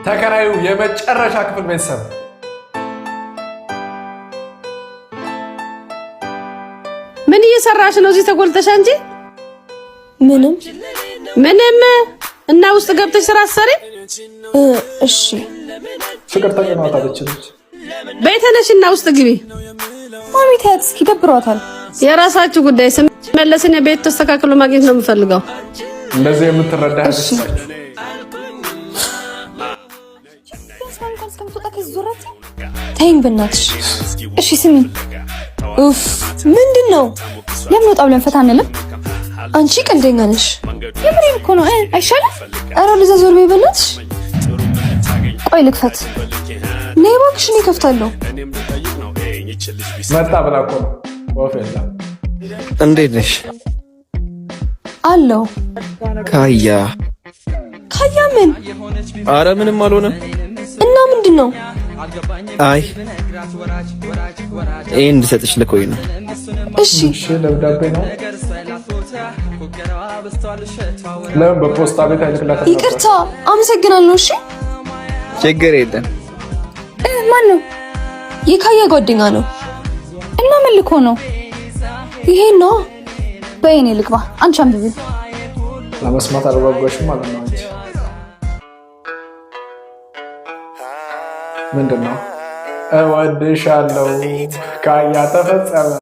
ተከራዩ የመጨረሻ ክፍል ቤተሰብ። ምን እየሰራሽ ነው እዚህ ተጎልተሻ እንጂ? ምንም። ምንም እና ውስጥ ገብተሽ ስራ አትሰሪ? እሺ። ፍቅር ተቀናጣለች ልጅ። በይ ተነሽና ውስጥ ግቢ። ማሚ ተያት እስኪ፣ ደብሯታል። የራሳችሁ ጉዳይ። ስመለስ እኔ ቤት ተስተካክሎ ማግኘት ነው የምፈልገው። እንደዚህ የምትረዳ ያስታችሁ። እስከምትወጣ ከዚህ ዞር አትይም? ተይኝ በእናትሽ። እሺ ስሚ። ኡፍ፣ ምንድን ነው? ለምን ወጣ ብለን ፈታ አንልም? አንቺ ቀልደኛ ነሽ። የምሬን እኮ ነው። አይሻልም? ኧረ ወደዛ ዞር በይ በእናትሽ። ቆይ ልክፈት። ነይ እባክሽ፣ እኔ እከፍታለሁ። መጣ ብላ እኮ ነው። ወፍ የለም። እንዴት ነሽ? አለው። ካያ። ካያ ምን? አረ ምንም አልሆነም። እና ምንድን ነው? አይ፣ ይሄን እንድሰጥሽ ልኮኝ ነው። እሺ። እሺ፣ ደብዳቤ ነው። ለምን በፖስታ ቤት አይልክላትም ነበር? ይቅርታ፣ አመሰግናለሁ። እሺ። ችግር የለም። ማን ነው? የካያ ጓደኛ ነው። እና ምን ልኮ ነው? ይሄ ነው። በይ እኔ ልግባ፣ አንቺ አንብቢ። ለመስማት አልጓጓሽም ማለት ነው። አንቺ ምንድን ነው? እወድሻለሁ ካያ ተፈጸመ።